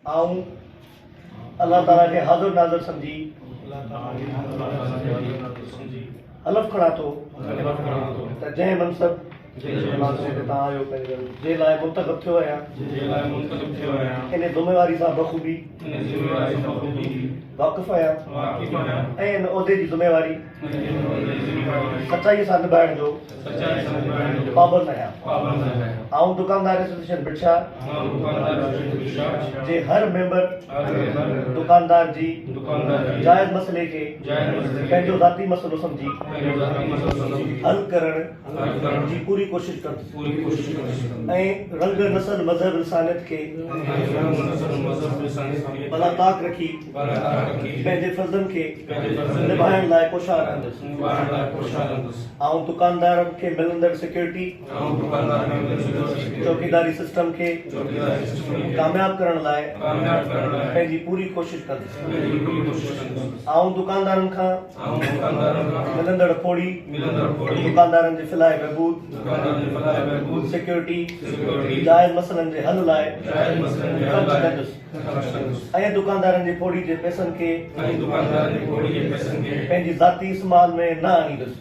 آئون الله تعاليٰ کي حاضر ناظر سمجهي حلف کڻان ٿو ته جنهن منصب تي توهان آهيو جي لاء منتخب ٿيو آهيان ان ذميواري سان بخوبي واقف آهيان ۽ ان عهدي جي ذميواري سچائي سان نڀائڻ جو پابند آهيان. آئون دڪاندار ايسوسيئيشن ڀٽشاهه جي هر ميمبر دڪاندار جي جائز مسئلي کي پنهنجو ذاتي مسئلو سمجهي حل ڪرڻ جي پوري ڪوشش ڪندس ۽ رنگ نسل مذهب لسانيت کي بلاطاق رکي پنهنجي فرضن کي نڀائڻ لاء ڪوشان رهندس. آئون دڪاندارن کي ملندڙ سيڪيورٽي، چوڪيداري سسٽم کي ڪامياب ڪرڻ لاء پنهنجي پوري ڪوشش ڪندس. آئون دڪاندارن کان ملندڙ پوڙهي دڪاندارن جي فلاح بهبود، سيڪيورٽي، جائز مسئلن جي حل لاء خرچ ڪندس. ۽ دڪاندارن جي پوڙهي جي پئسن کي پنهنجي ذاتي استعمال ۾ نه آڻيندس.